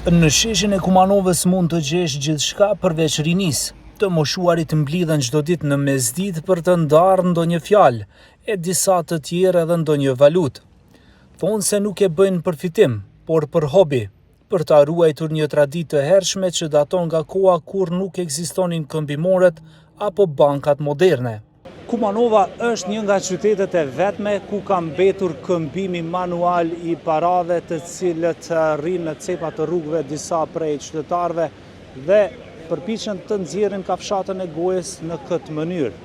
Në sheshin e Kumanovës mund të gjesh gjithçka përveç rinisë. Të moshuarit mblidhen çdo ditë në mesditë për të ndarë ndonjë fjalë, e disa të tjerë edhe ndonjë valutë. Thonë se nuk e bëjnë për fitim, por për hobi, për ta ruajtur një traditë të hershme që daton nga koha kur nuk ekzistonin këmbimoret apo bankat moderne. Kumanova është një nga qytetet e vetme ku ka mbetur këmbimi manual i parave të cilët rrinë në cepa të rrugëve disa prej qytetarëve dhe përpiqen të nxjerrin kafshatën e gojës në këtë mënyrë.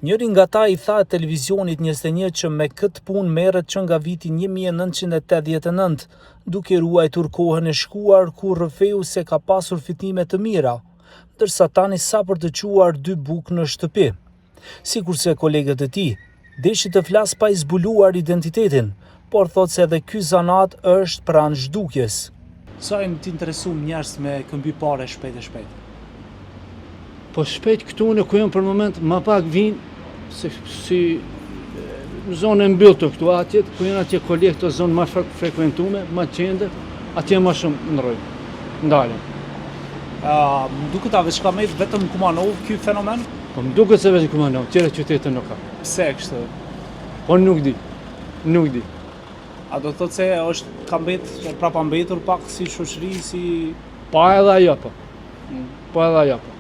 Njëri nga ta i tha televizionit 21 që me këtë punë merret që nga viti 1989, duke ruajtur kohën e shkuar kur rrëfeu se ka pasur fitime të mira, ndërsa tani sa për të çuar dy bukë në shtëpi. Sikurse kolegët e tij, deshi të flasë pa i zbuluar identitetin, por thotë se edhe ky zanat është pranë zhdukjes. Sa janë të interesum njerëz me këmby pare shpejt e shpejt? Po shpejt këtu në ku jam për moment, ma pak vinë se si zonë e mbylltë këtu atje, ku janë atje kolegë të zonë ma frekuentume, ma qendër, atje ma shumë ndrojnë, ndalen. Uh, më duket a veç ka met vetëm në Kumanovë ky fenomen? Po më duket se veç në Kumanovë, tjera qytete nuk ka. Pse kështu? Po nuk di, nuk di. A do të thotë se është ka mbet prapambetur pak si shoqëri, si Po edhe ajo po. Mm. Po edhe ajo po.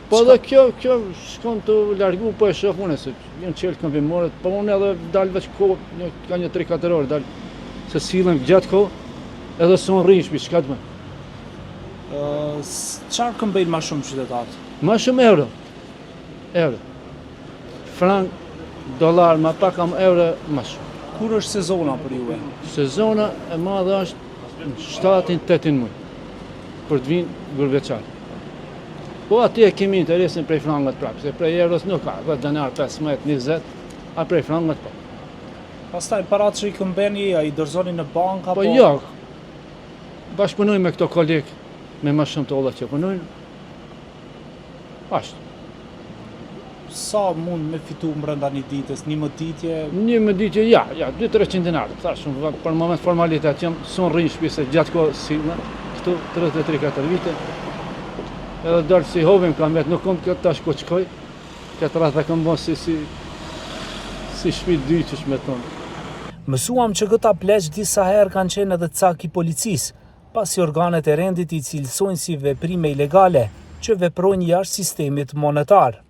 Po edhe kjo, kjo shkon tu u largu, po e shoh unë se janë çelë këmbimoret, po unë edhe dal veç kohë, një, ka një 3-4 orë dal, se sillem gjatë kohë, edhe s'un rri n'shpi, çka të bëj. Çfarë këmbejnë ma shumë qytetarët? Ma shumë euro. Euro. Frank, dollar, ma pak am euro, ma shumë. Kur është sezona për juve? Sezona e madhe është në shtatin, tetin muj, për të vinë gurbetçarët. Po aty e kemi interesin prej frangat prapë, se prej euros nuk ka, 10 denar, 15, 20, a prej frangat po. Pastaj paratë që i këmbeni, a i dorëzoni në bankë apo? Po jo, bashkëpunoj me këto kolegë, me ma shumë të olla që punojnë, ashtu. Sa mund me fitu mbrenda një ditës, një mëditje? Një mëditje, ja, ja, 2-300 dinar, thash, unë për moment formalitet jam, s'un rri n'shpi se gjatë kohë si, në, këtu 33-4 vite, edhe dalë si hobi m'ka met, nuk kom këtë tash ku shkoj, këtë rreth e kom bo si, si, si shpi dy qysh me thonë. Mësuam që këta pleq disa herë kanë qenë edhe cak i policisë, pasi organet e rendit i cilësojnë si veprime ilegale, që veprojnë jashtë sistemit monetar.